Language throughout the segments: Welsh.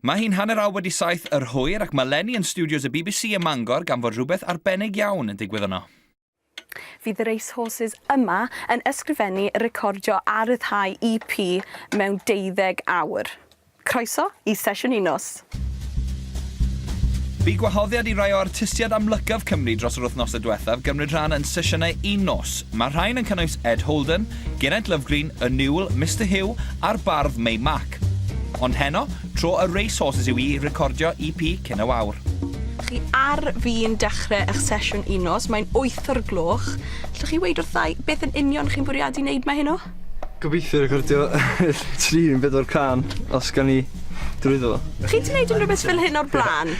Mae hi'n hanner awr wedi saith yr hwyr ac mae Lenny yn stiwdios y BBC ym Mangor gan fod rhywbeth arbennig iawn yn digwydd yno. Fydd y Racehorses yma yn ysgrifennu, recordio a rhyddhau EP mewn deuddeg awr. Croeso i Sesiwn Unnos! Bu gwahoddiad i rai o artistiaid amlycaf Cymru dros yr wythnosau diwethaf gymryd rhan yn sesiynau un nos. Mae'r rhain yn cynnwys Ed Holden, Geraint Lovgreen, Y Niwl, Mister Huw a'r bardd Mei Mac. Ond heno, tro y Racehorses yw i recordio EP Cyn y Wawr. Chi ar fin dechrau eich sesiwn un nos, mae'n wyth o'r gloch. Allwch chi weud wrtha i beth yn union chi'n bwriadu wneud 'ma heno? Gobeithio recordio tri neu bedwar cân os gawn ni drwyddo fo. Chi 'di neud unrhyw beth fel hyn o'r blaen?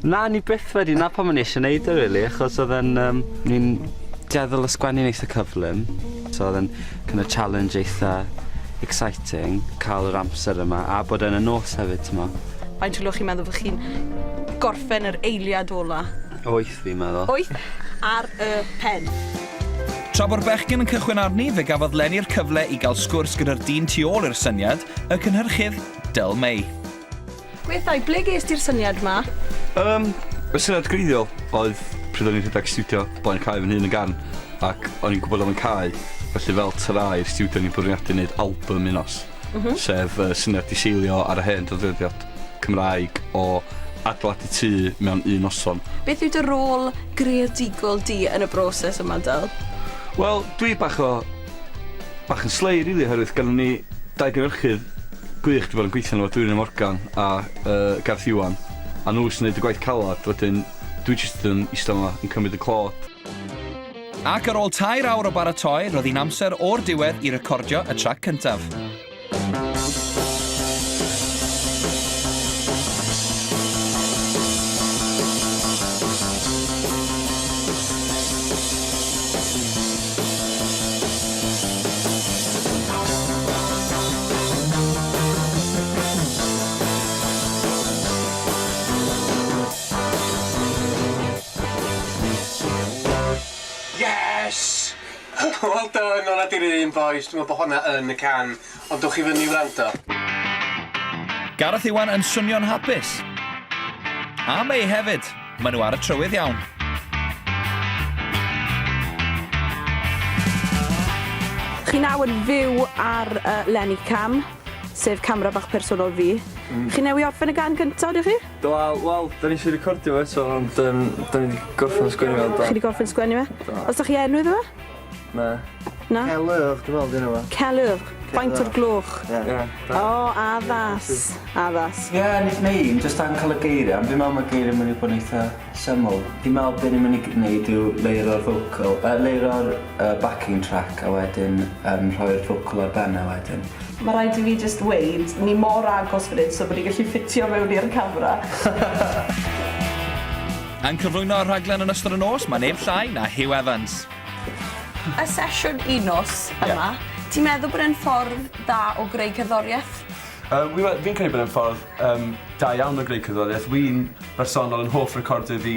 Na, ni byth wedi. 'Na pam o'n i eisiau neud o rili, achos oedd e'n yym ni'n dueddol o sgwennu'n eitha cyflym, so oedd e'n kind of challenge eitha exciting cael yr amser yma a bod e yn y nos hefyd t'mo'. Faint o gloch chi'n meddwl fod chi'n gorffen yr eiliad ola? Wyth fi'n meddwl. Wyth ar y pen. Tra bo'r bechgyn yn cychwyn arni, fe gafodd Lenny'r cyfle i gael sgwrs gyda'r dyn tu ôl i'r syniad, y cynhyrchydd, Dyl Mei. Gweithai, ble ges ti'r syniad 'ma? Yym, y syniad gwreiddiol oedd pryd o'n i'n rhedeg stiwdio blaen cae fy hun yn Garn ac o'n i'n gwybod am y cae, felly fel tara i'r stiwdio o'n i'n bwriadu neud album unnos. Mm -hmm. Sef uh, syniad di seilio ar y hen draddodiad Cymraeg o adeiladu tŷ mewn un noson. Beth yw dy rôl greadigol di yn y broses yma, Dyl? Wel, dwi bach o bach yn slei rili oherwydd gynnon ni dau gynhyrchydd gwych dwi 'di bod yn gweithio efo Dwynwen Morgan a yy Gareth Iwan a nhw sy'n neud y gwaith calad wedyn dwi jyst yn ista 'ma yn cymryd y clod. Ac ar ôl tair awr o baratoi, roedd hi'n amser o'r diwedd i recordio y trac cyntaf. Yes! Well done, hwnna di'r un bois, dwi'n meddwl bod hwnna yn y can, ond dwch i fyny i wrando. Gareth Iwan yn swnio'n hapus. A Mei hefyd. Maen nhw ar y trywydd iawn. Chi nawr yn fyw ar uh, Lenny Cam, sef camera bach personol fi. Chi newi orffen y gan gyntaf, ydych chi? Do, wel, da ni eisiau recordio fo eto, ond um, da ni wedi gorffen sgwennu fo. Chi wedi gorffen sgwennu fe? Do. Os da chi enw iddo fe? Na. Na? Celwch, dwi'n meddwl, dyn nhw. Celwch? Faint o'r gloch? Ie. Yeah. O, addas. Addas. Ie, yeah, nes mei, jyst angen cael y geiriau, ond fi'n meddwl mae geiriau mynd i bod yn eitha syml. Fi'n meddwl beth ni'n mynd i gwneud yw leiro'r vocal, leiro'r uh, backing track a wedyn um, rhoi'r vocal ar ben a wedyn. Mae rhaid i fi jyst weud, ni mor agos fan hyn so bod ni'n gallu ffitio mewn i'r camera. Yn cyflwyno y rhaglen yn ystod y nos, mae neb llai na Huw Evans. Y sesiwn un nos yma, ti'n meddwl bod e'n ffordd dda o greu cerddoriaeth? Yym wi we- fi'n credu bod e'n ffordd yym da iawn o greu cerddoriaeth. Wi'n bersonol yn hoff recordio fi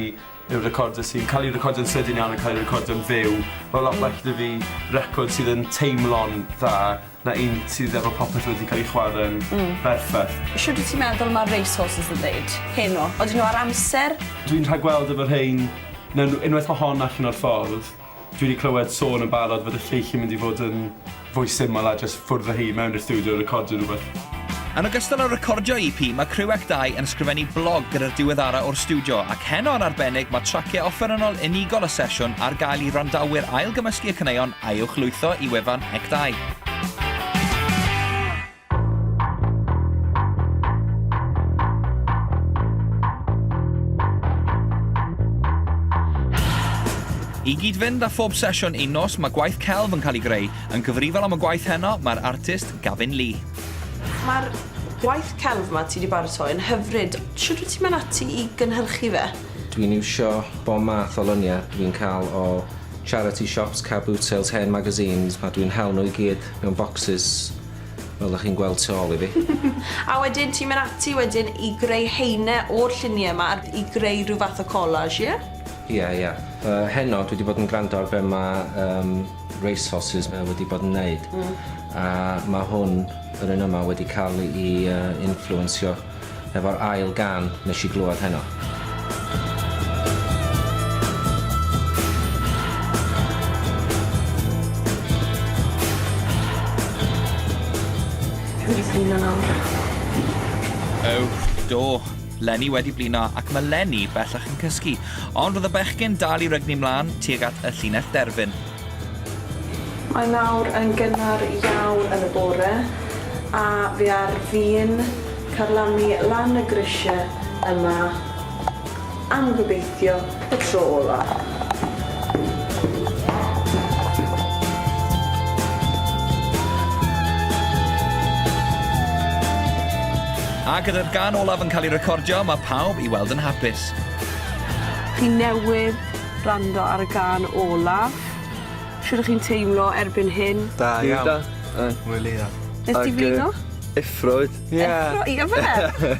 yw'r recordio sy'n cael ei recordio'n sydyn iawn yn cael ei recordio'n fyw. Mae lot well 'da fi record sydd yn teimlo'n dda na un sydd efo popeth wedi cael ei chwarae'n berffaith. Shwt wyt ti'n meddwl mae'r racehorses yn ddeud heno? Odyn nhw ar amser? Dwi'n rhagweld efo rhein, newn nhw unwaith ma' hon allan o'r ffordd, dwi 'di clywed sôn yn barod fod y lleill yn mynd i fod yn fwy syml a jyst ffwrdd â hi mewn i'r stiwdio a recordio rhywbeth. Yn ogystal â recordio EP, mae Criw Act 2 yn ysgrifennu blog gyda'r diweddara o'r stiwdio, ac heno yn arbennig mae traciau offerynnol unigol y sesiwn ar gael i wrandawyr ail-gymysgu y caneuon a'i uwchlwytho i wefan Act 2. I gyd-fynd â phob sesiwn un nos, mae gwaith celf yn cael ei greu. Yn gyfrifol am y gwaith heno, mae'r artist Gavin Lee. Mae'r gwaith celf 'ma ti 'di baratoi yn hyfryd. Shwt wyt ti'n mynd ati i gynhyrchu fe? Dwi'n iwsio bob math o lynia dwi'n cael o charity shops, car boot sales, hen magazines, a dwi'n hel nhw i gyd mewn bocsys fel dach chi'n gweld tu ôl i fi. A wedyn ti'n mynd ati wedyn i greu haenau o'r lluniau 'ma i greu rhyw fath o collage, ie? Ie, ie. Yy heno dwi 'di bod yn gwrando ar be' ma' yym racehorses yy wedi bod yn neud. Hmm. A ma' hwn, yr un yma, wedi ca'l 'i yy influensio efo'r ail gân nes i glywed heno. Fi wedi blino nawr. O, do. Lenny wedi blino ac mae Lenny bellach yn cysgu. Ond roedd y bechgyn dal i rygnu mlaen tuag at y llinell derfyn. Mae nawr yn gynnar iawn yn y bore a fi ar fin carlamu lan y grisiau yma am gobeithio y tro ola. A gyda'r gân olaf yn cael ei recordio, mae pawb i weld yn hapus. Chi newydd wrando ar y gân olaf. Shwd 'ych chi'n teimlo erbyn hyn? Da iawn. Da. Rili da. Nes ti flino? Effro 'fyd. Ie. Effro, ie fe?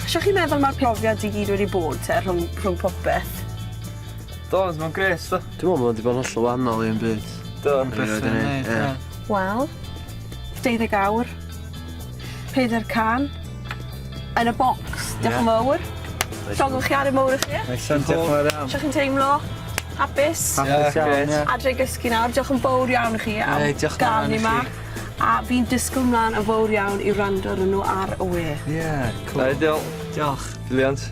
Shwt chi'n meddwl ma'r profiad i gyd wedi bod te rhwng rhwng popeth? Do, mae'n grêt do. Dwi'n meddwl bod o 'di bod yn hollol wahanol i 'im byd. Do. Byth wedi neud, ie. Wel, deuddeg awr, peder cân, yn y bocs. Diolch yn fawr. Llongyfarchiadau mowr i chi. Nice one, diolch yn fawr iawn. Shwt chi'n teimlo? Hapus? Hapus iawn, ie. Adre i gysgu nawr. Diolch yn fowr iawn i chi am Ei, diolch yn fawr gael iawn ni i 'ma. chi. A fi'n disgwyl mlan yn fowr iawn i wrando arnyn nhw ar y we. Ie, cŵl. Ideal. Diolch. Brilliant.